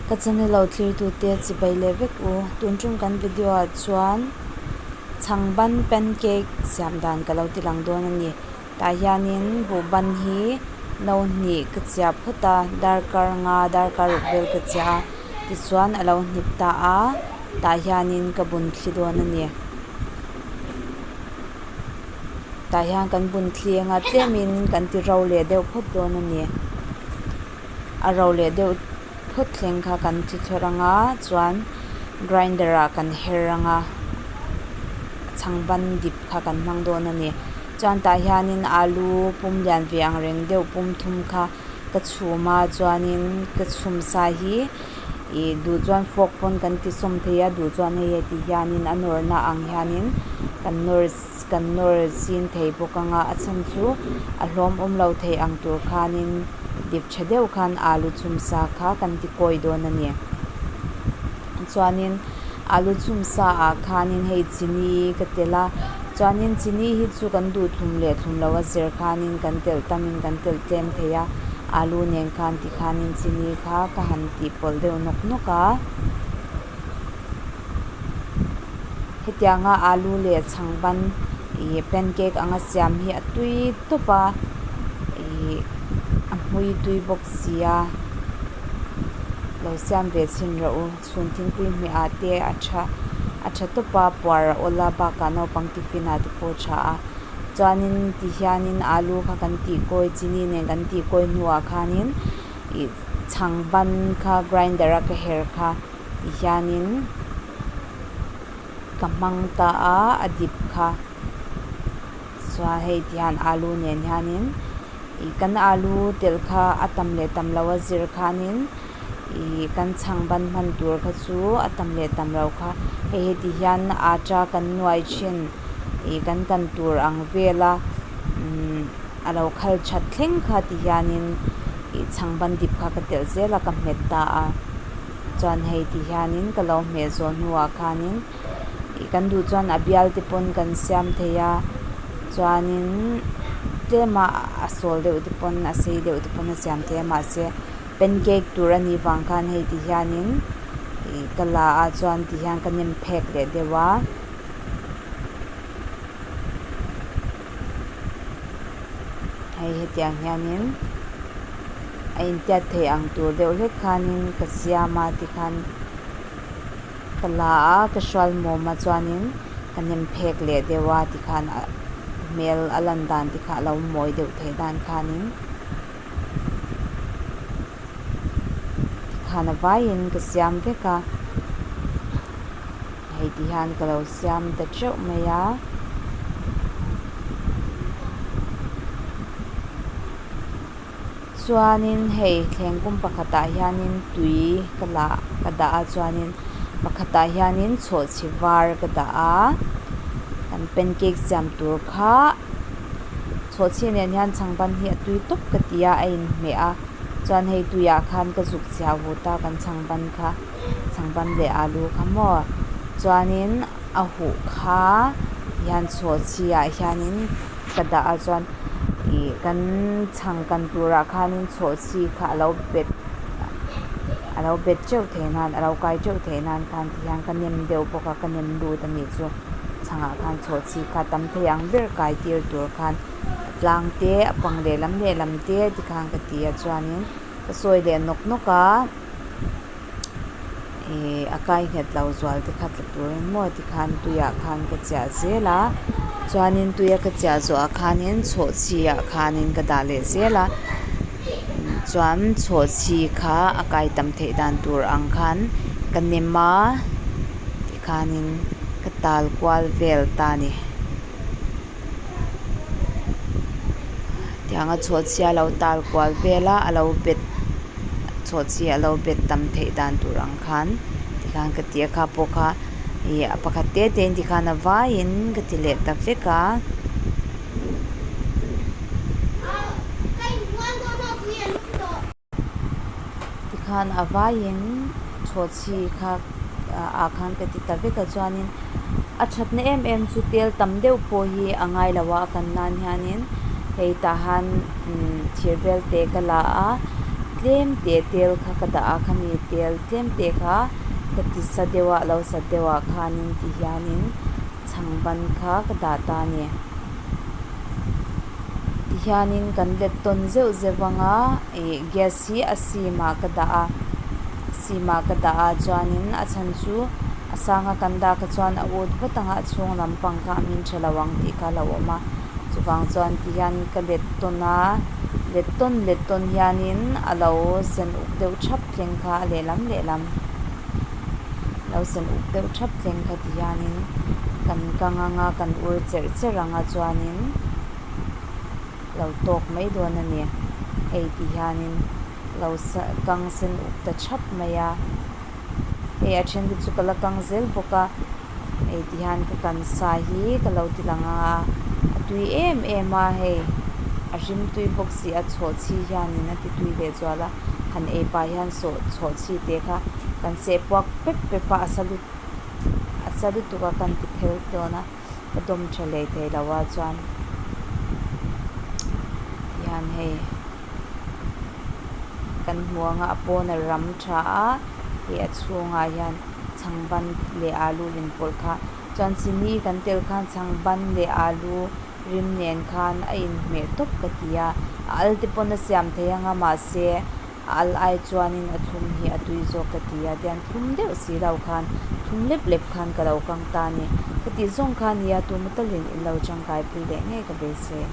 Ka channel lo thlirtute chibai leh vek u. Tun tum kan video ah chuan chhangban pancake siam dan ka lo ti lang dawn a ni. Tah hianin buhban hi no hnih ka chiah phawt a, darkar nga darkar ruk vel ka chiah a tichuan a lo hnip ta a, tah hianin ka bun thli dawn a ni. Tah hian kan bun thli anga tlemin kan ti ro leh deuh phawt dawn a ni. A ro leh deuh phawt thleng kha kan thi thlawrh anga chuan grinder ah kan her anga chhangban dip kha kan hmang dawn a ni. Chuan tah hianin alu pum lian ve ang reng deuh pum thum kha ka chhum a chuanin ka chhum sa hi ih duh chuan fork pawn kan ti sawm thei a duh chuan hei heti hianin a nawrna ang hianin kan nawr kan nawr zin thei bawk anga a chhan chu a hlawm awm lo thei ang tur khanin dip tha deuh khan alu chhum sa kha kan ti kawi dawn a ni chuanin alu chhum sa ah khanin hei chini ka tel a chuanin chini hi chu kan duh thlum leh thlum loh a zir khanin kan telh tamin kan telh tlem thei a alu nen khan tikhanin chini kha ka han tih pawlh deuh nawk nawk a. Hetianga alu leh chhangban ih pancake anga siam hi a tui tawp a ih a hmui tui bawk si a lo siam ve chhin rawh u chhun thingpui hmeh ah te a tha a tha tawp a puar a awl a bakah naupang tiffin ah te pawh a tha a chuanin tihianin alu kha kan tih kawi chini nen kan tih kawi hnuah khanin ih chhangban kha grinder a ka her kha. Tihianin ka hmang ta a, a dip kha. Chuan hei tihian alu nen hianin ih kan alu telh kha a tam leh tam lo a zir khanin ih kan chhang ban hman tur kha chu a tam leh tam lo kha. Hei heti hian atta kan nuai thin ih kan kan tur ang vela umm a lo khal that thleng kha tihianin ih chhang ban dip kha ka telh zel a ka hmet ta a. Chuan hei ti hianin ka lo hmeh zawh hnuah khanin ih kan duh chuan a bial te pawn kan siam thei a chuanin tlem a a sawl deuh te pawn a sei deuh te pawn a siam thei a mahse pancake tur a nih vang khan hei ti hianin ih ka la a chuan ti hian ka nem phek leh deuh a. Hei hetiang hianin a intiat theih ang tur deuh hlek khanin ka siam a tikhan ka la a ka hrual mawm a chuanin ka nem phek leh deuh a tikhan a hmel a lan dan te kha a lo mawi deuh theih dan khanin tikhan a vaiin ka siam vek a hei ti hian ka lo siam ta teuh mai a. Chuanin hei thleng kum pakhatah hianin tui ka lah ka dah a chuanin pakhatah hianin chhawhchhi var ka dah a kan pancake siam tur kha chhawhchhi nen hian chhangban hi a tui tawp ka ti a a inhmeh a chuan hei tuiah khan ka zuk chhiah vut a kan chhangban kha. Chhangban leh alu kha maw chuanin a huh kha tihian chhawhchhi ah hianin ka dah a chuan ih kan chhang kan turah khanin chhawhchhi kha alo bet alo bet teuh theih nan alo kai teuh theih nan khan tihian ka nem deuh bawk a ka nem lut a nih chu chhangah khan chhawhchhi kha tam thei ang ber kai tir tur khan a tlang te a pang lehlam lehlam te tikhan ka ti a chuanin ka sawi leh nawk nawk a. Ihh a kai nghet lo zual te kha tla turin maw tikhan tuiah khan ka chiah zel a chuanin tuia ka chiah zawhah khanin chhawhchhi ah khanin ka dah leh zel a chuan chhawhchhi kha a kai tam theih dan tur ang khan ka nem a tikhanin ka tal kual vel ta a ni. Tiang a chhawhchhi a lo tal kual vel a a lo bet chhawhchhi a lo bet tam theih dan tur ang khan tikhan ka ti a kha pawh kha ih a pakhat te te in tikhan a vaiin ka ti leh ta vek a. Tikhan a vaiin chhawhchhi kha ah khan ka ti ta vek a chuanin a thatna em em chu tel tam deuh pawh hi a ngai lo a a kan nan hianin hei tah han thir vel te ka la a. tlem te tel kha ka dah a khami tel tlem te kha ka ti sa deuh a a lo sat deuh ah khanin ti hianin chhangban kha ka dah ta a ni. Tihianin kan let tawn zeuh zeuh ang a ih gas hi a sim ah ka dah a sim ah ka dah a chuanin a chhan chu a sanga kan dah kha chuan a ut vat ang a a chhung lampang kha a hmin tha lo ang tih kha a lo awm a chuvang chuan tihian ka let tawn a let tawn let tawn hianin a lo sen uk deuh thap thleng kha a lehlam lehlam lo sen uk deuh thap thleng kha ti hianin kan kang ang a kan ur cherh cherh ang a chuanin lo tawk mai dawn a ni hei ti hianin lo kang sen uk ta thap mai a hei a then te chu ka la kang zel bawk a hei ti hian ka kan sa hi ka lo ti lang ang a a tui em em a hei a hrim tui bawk si a chhawhchhi hianin a ti tui leh zual a han ei pah hian sawh chhawhchhi te kha kan seh puak pep pep a a sa lut a sa lutuk a kan ti phel dawn a ka dawm tha hlei thei lo a chuan tihian hei kan hmu ang a a pawn a ram tha a hei a chhungah hian chhangban leh alu inpawlh kha chuan chini kan tel khan chhangban leh alu rim nen khan a inhmeh tawp ka ti a a al te pawn a siam thei ang a mahse a al ai chuanin a thlum hi a tui zawk ka ti a tian thlum deuh si lo khan thlum lep lep khan ka lo kang ta a ni ka tih zawng kha nia tuma talin in lo tangkai pui leh ngei ka beisei.